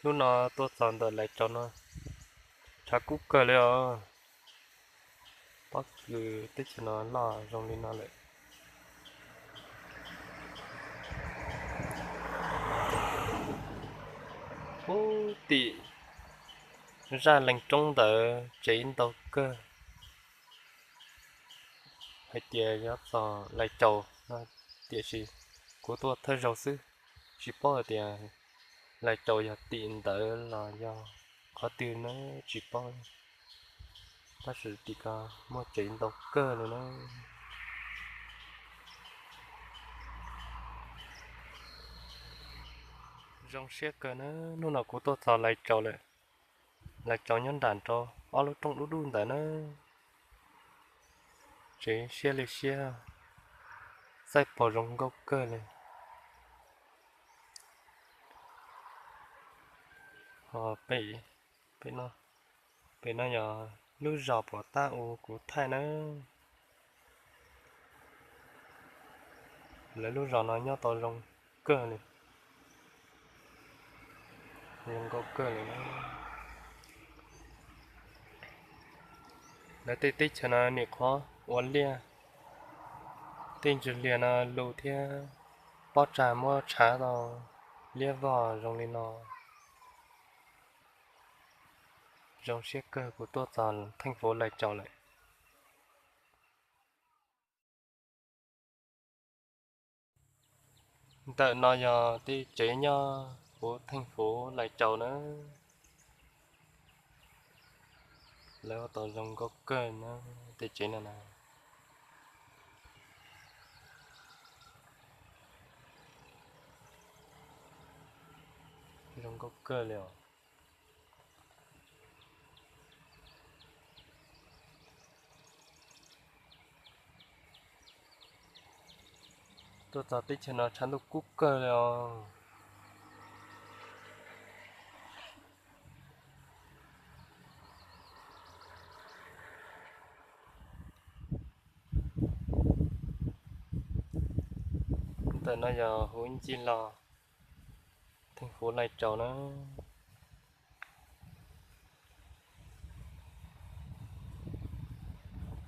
Hnub no tuaj txog ntawm Lais Tsaus no, tshav kub kawg li os. Pob kws teb chaws no loj zoo li no lawm. Ub, tim zaj Leej Roob ntawd tsev ntau kawg, hais tias yuav txog Lais Tsaus no, tiam sis kuv tuaj thawj zaug xwb, tsis paub hais tias Lais Tsaus yog tim ntawd los yog qhov twg na, tsis paub. Tab sis tim ko muaj tsev ntau kawg li na. Zoo siab kawg na, hnub no kuv tuaj txog Lais Tsaus lawm. Lais Tsaus nyob nram nraud ob lub roob dub dub ntawd na. Tsev siab li siab, txaij pos zoo nkauj kawg li. Ho pem, pem no, pem no yog lub zos puas tab u kuv thaij na. Lawv lub zos no nyob tau zoo kawg li, zoo nkauj kawg li na. Lawv tej teb chaws no nim qhuav ua liaj, tej ntsis liaj no lus thiab pob tsag muab tshav tau liab vog zoo li no. Zoo siab kawg, kuv tuaj txog theej fuv Lais Tsaus lawm. Ntawm no yog tej tsev nyob huv theej fuv Lais Tsaus na. Lawv ua tau zoo nkauj kawg na, tej tsev no na. Zoo nkauj kawg li os. Tuaj txog teb chaws no tshav ntuj kub kawg li os. Ntawm no yog huv ncig los theej fuv Lais Tsaus na.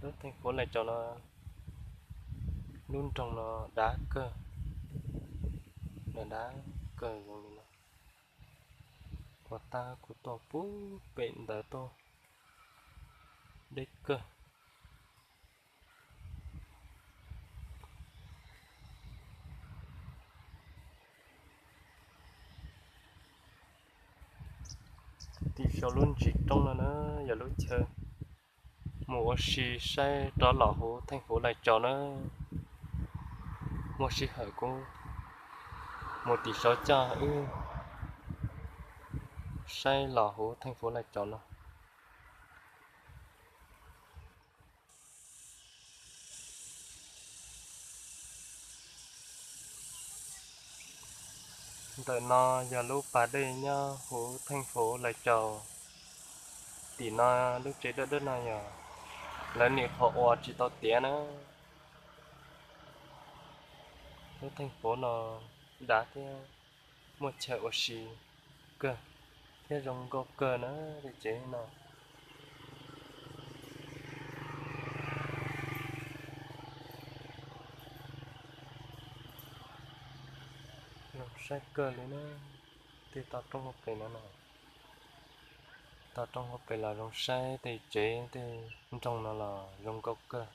Lub theej fuv Lais Tsaus no, lub nroog no dav kawg, dav kawg zoo li no. Puas tab kuv tuaj puag pem ntawd tuaj deb kawg. Tim saum lub ntsis roob no na yog lub chaw mus ua si saib rov los huv theej fuv Lais Tsaus na. Muaj sij hawm kuv mus tim saum coj wb saib los huv theej fuv Lais Tsaus no. Ntawm no yog lub pas dej nyob huv theej fuv Lais Tsaus. Tim no lub tsev dawb dawb no yog lawv nim qhuav ua tsis tau tiav na. Lub theej fuv no dav thiab muaj chaw ua si kawg thiab zoo nkauj kawg na, tej tsev no. Zoo saib kawg li na. Tej toj roob hauv pes no, toj roob hauv pes los zoo saib, tej tsev tej nroog no los zoo nkauj kawg.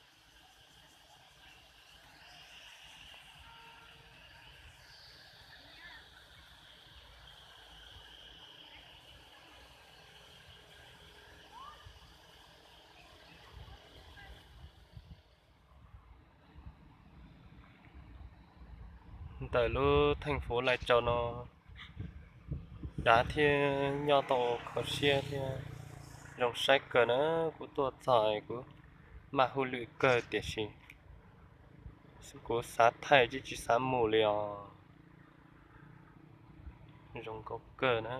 Ntawm lub theej fuv Lais Tsaus no dav thiab nyob tau kho siab thiab zoo saib kawg na. Kuv tuaj txog kuv maj hauj lwm kawg tiam sis kuv xav thaij tsis tsis xav mus li os. Zoo nkauj kawg na.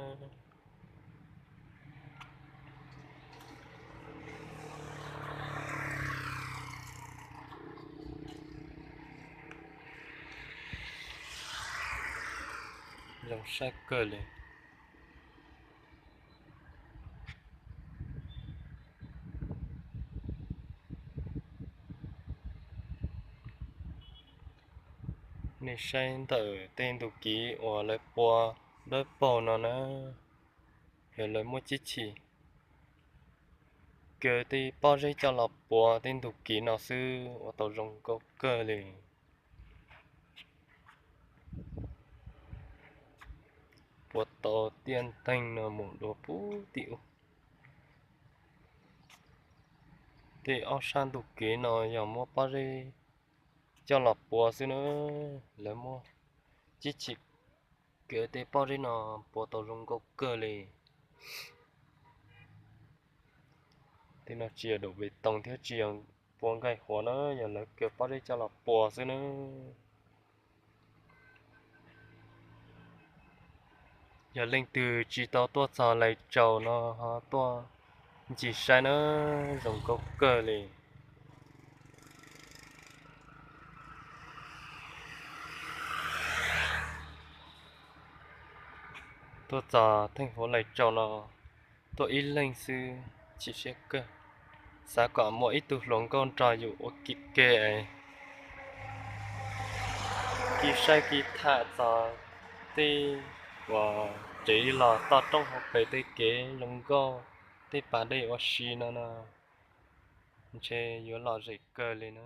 Zoo saib kawg li. Nej saib ntawm tej ntug kev uas lawv pua dawb paug no na, yog lawv muaj cib chim kaw tej pob zeb coj los pua tej ntug kev no xwb ua tau zoo nkauj kawg li. Pua tau tiaj nteeg no mus dua puag tim ub. Tej ob sab ntug kev no yog muab pob zeb coj los pua xwb na, lawv muaj cib chim kaw tej pob zeb no pua tau zoo nkauj kawg li. Tej no tsis yog daum pes toos thiab tsis yog pua nqaij huam na, yog lawv kaw pob zeb coj los pua xwb na. Yog leej twg tsis tau tuaj txog Lais Tsaus no ho tuaj ncig saib na, zoo nkauj kawg li. Tuaj txog theej hauv Lais Tsaus no, tuaj ib leeg xwb chim siab kawg, xav kom muaj ib tug hluas nkauj nrog yus ua kev ke, kev saib kev tham txog tej uas tsev los toj roob hauv pes tej kev zoo nkauj, tej pas dej ua si no no, ntshe yuav lom zem kawg li na.